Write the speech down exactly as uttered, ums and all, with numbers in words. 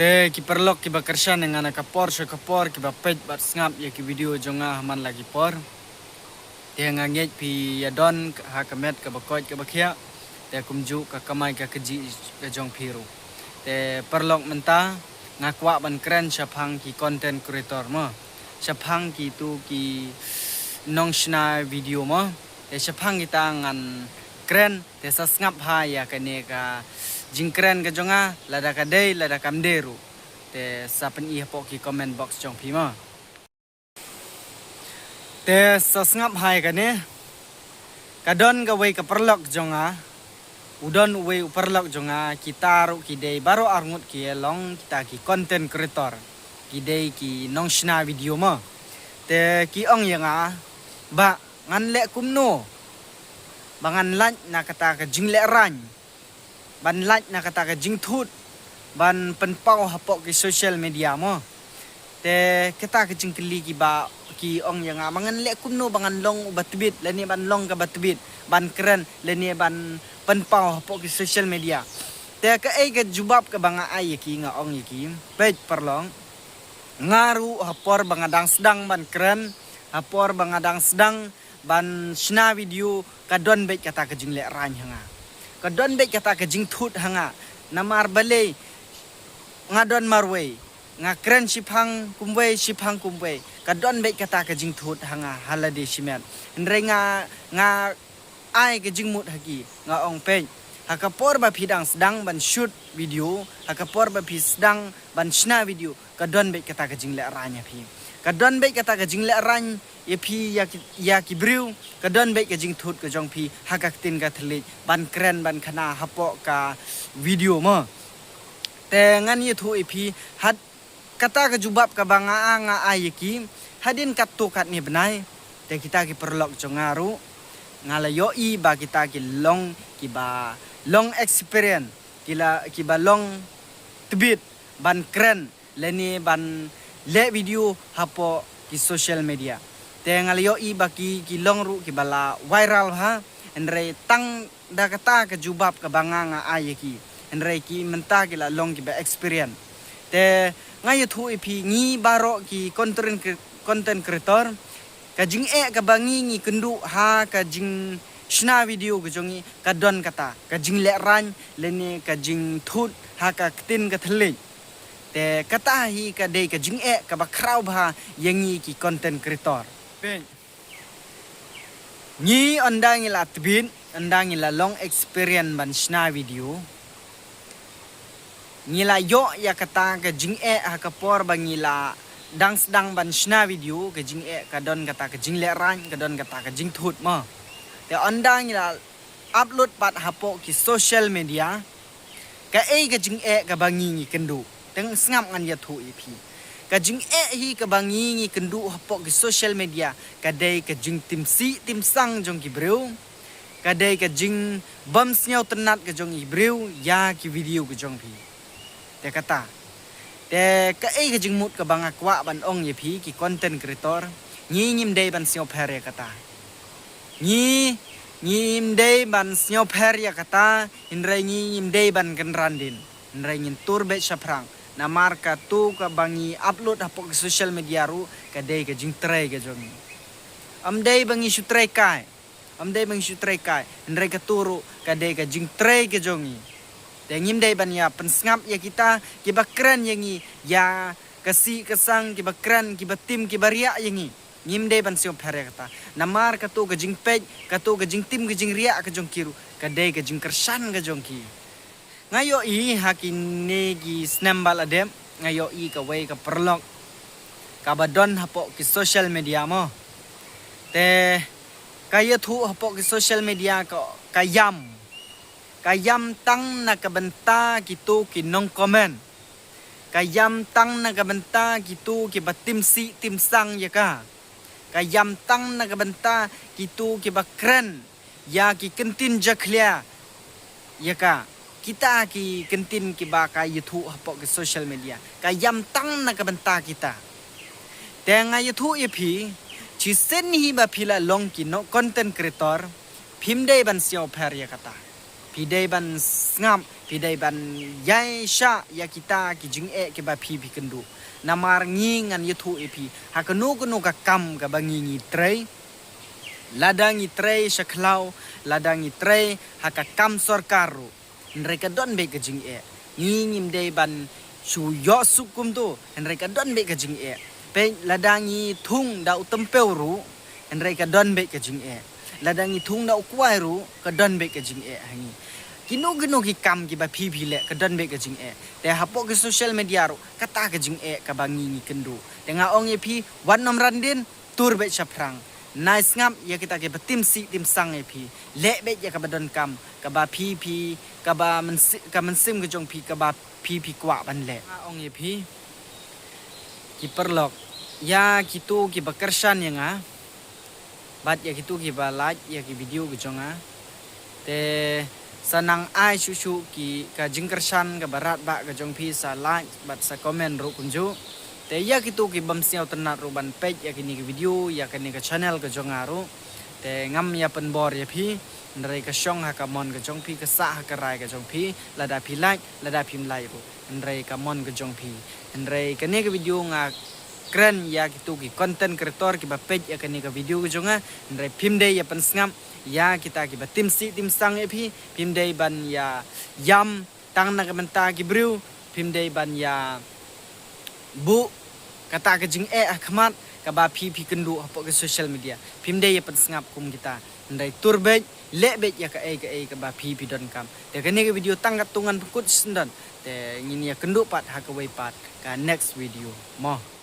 Te ki paralok kiba kyrshan, nga na ka por sha ka por kiba peit bad sngap ïa ki video jong nga ha man la ki por. Te nga ngeit phi ïa don ha ka met kaba koit kaba khiah. Te kumjuh ka kamai ka kajih ka jong phi ruh. Te paralok, mynta nga kwah ban kren shaphang ki content creator mo. Shaphang kitu ki nongshna video mo. Te shaphang kita ngan kren, te sa sngap ha ïa kane ka jingkren ka jong nga, lada ka dei, lada kam dei ruh. Te sa pyni hapoh ki comment box jong phi mo. Te sa sngap ha ïa kane. Ka don kawei ka paralok jong nga. U don uwei u paralok jong nga, kita ruh ki dei baroh arngut ki long kita ki content creator. Ki dei ki nongshna video mo. Te ki ong ïa nga, ba ngan leh kumno ba ngan lait na kata ka jinglehrain, ban lait na kata ka jingthut, ban pynpaw hapoh ki social media mo. Te kata ka jingkylli kiba ki ong ïa nga, ba ngan leh kumno ba ngan long uba tbit, lane ban long kaba tbit, ban kren, lane ban pynpaw hapoh ki social media. Te kaei ka jubab kaba nga ai ïa ki, nga ong ïa ki, peit paralok, nga ruh ha por ba nga dang sdang ban kren, ha por ba nga dang sdang ban shna video, ka don beit kata ka jinglehrain ha nga. Ka don beit kata ka jingthut ha nga. Namar balei, nga don marwei, nga kren shiphang kumwei, shiphang kumwei, ka don beit kata ka jingthut ha nga ha lade shimet. Hynrei nga, nga ai ka jingmut ha ki, nga ong, peit, ha ka por ba phi dang sdang ban shoot video, ha ka por ba phi sdang ban shna video, ka don beit kata ka jinglehrain ïa phi. Ka don beit kata ka jinglehrain ïa phi, ïa ki, ïa ki briew, ka don beit ka jingthut ka jong phi ha ka ktien ka thylliej, ban kren ban khana hapoh ka video mo. Te ngan ïathuh ïa phi, ha kata ka jubab kaba nga, nga ai ïa ki, hadien katto katne bnai, te kita ki paralok jong nga ruh, nga la ïohi ba kita ki long, kiba long experience, ki la, kiba long tbit ban kren lane ban leh video hapoh ki social media. Te nga la ïohi ba ki, ki long ruh kiba la viral ha, hynrei tang da kata ka jubab kaba nga, nga ai ïa ki, hynrei ki mynta ki la long kiba experience. Te nga ïathuh ïa phi, ngi baroh ki content cre-, content creator, ka jingeh kaba ngi, ngi kynduh ha ka jingshna video ka jong ngi, ka don kata ka jinglehrain lane ka jingthut ha ka ktien ka thylliej. Te kata hi ka dei ka jingeh kaba khraw bha ïa ngi ki content creator. Peit, ngi ynda ngi la tbit, ynda ngi la long experience ban shna video, ngi la ïoh ïa kata ka jingeh ha ka por ba ngi la dang sdang ban shna video, ka jingeh, ka don kata ka jinglehrain, ka don kata ka jingthut mo. Te ynda ngi la upload pat hapoh ki social media, kaei ka jingeh kaba ngi, ngi kynduh? Te sngap, ngan ïathuh ïa phi. Ka jingeh hi kaba ngi, ngi kynduh hapoh ki social media, ka dei ka jingtimsih timsang jong ki briew, ka dei ka jingbym sngewtynnat ka jong ki briew ïa ki video ka jong phi. Te kata, te kaei ka jingmut kaba nga kwah ban ong ïa phi ki content creator, ngi ngim dei ban sngewpher ïa kata. Ngi, ngim dei ban sngewpher ïa kata, hynrei ngi ngim dei ban kynran dien, hynrei ngin tur beit shaphrang. Namar katu kaba ngi upload hapoh ki social media ruh, ka dei ka jingtrei ka jong ngi. Ym dei ba ngi shu trei kai, ym dei ba ngi shu trei kai, hynrei katu ruh ka dei ka jingtrei ka jong ngi. Te ngim dei ban ïa pynsngap ïa kita kiba kren ïa ngi, ïa ka sih ka sang, kiba kren, kiba tim, kiba riah ïa ngi. Ngim dei ban sngewpher ïa kata. Namar katu ka jingpeit, katu ka jingtim, ka jingriah ka jong ki ruh, ka dei ka jingkyrshan ka jong ki. Nga ïohi ha kine ki snem ba la dep, nga ïohi kawei ka paralok kaba don hapoh ki social media mo. Te ka ïathuh hapoh ki social media ka, ka ïam. Ka ïam tang na ka bynta kitu ki nong comment. Ka ïam tang na ka bynta kitu kiba timsih timsang ïa ka. Ka ïam tang na ka bynta kitu kiba kren ïa ki kyntien jakhlia ïa ka. Kita ki kyntien kiba ka ïathuh hapoh ki social media, ka ïam tang na ka bynta kita. Te nga ïathuh ïa phi, shisien hi ba phi la long ki nong content creator, phim dei ban sngewpher ïa kata. Phi dei ban sngap, phi dei ban ïai shah ïa kita ki jingeh kiba phi phi kynduh. Namar ngi ngan ïathuh ïa phi ha kano kano ka kam kaba ngi ngi trei. Lada ngi trei sha khlaw, lada ngi trei ha ka kam sorkar ruh, hynrei ka don beit ka jingeh. Ngi ngim dei ban shu ïoh suk kumto, hynrei ka don beit ka jingeh. Peit, lada ngi thung da u tympew ruh, hynrei ka don beit ka jingeh. Lada ngi thung da u kwai ruh, ka don beit ka jingeh ha ngi. Kino kino ki kam kiba phi phi leh, ka don beit ka jingeh. Te hapoh ki social media ruh, kata ka jingeh kaba ngi ngi kynduh. Te nga ong ïa phi, wat nym ran dien, tur beit shaphrang. Nai sngap ïa kita kiba tim sih tim sang ïa phi. Leh beit ïa kaba donkam, kaba phi phi, kaba mynsi-, ka mynsiem ka jong phi, kaba phi phi kwah ban leh. Nga ong ïa phi, ki paralok, ïa kito kiba kyrshan ïa nga, bad ïa kito kiba like ïa ki video ka jong nga, te sa nang ai shuh shuh ki ka jingkyrshan kaba radbah ka jong phi, sa like bad sa comment ruh kumjuh. Te ïa kito ki bym sngewtynnat ruh ban peit ïa kine ki video, ïa kane ka channel ka jong nga ruh, te ngam ïa pynbor ïa phi. Hynrei ka shong ha ka mon ka jong phi, ka sah ha ka rai ka jong phi, lada phi like, lada phim like ruh, hynrei ka mon ka jong phi. Hynrei kane ka video nga kren ïa kito ki content creator kiba peit ïa kane ka video ka jong nga, hynrei phim dei ïa pynsngap ïa kita kiba tim sih tim sang ïa phi, phim dei ban ïa ïam tang na ka bynta ki briew, phim dei ban ïa buh kata ka jingeh ha khmat kaba phi phi kynduh hapoh ki social media. Phim dei ïa pynsngap kum kita. Hynrei tur beit, leh beit ïa kaei kaei kaba phi phi donkam. Te kane ka video tang katto ngan pynkut shisyndon. Te ngin ïa kynduh pat ha kawei pat, ka next video mo.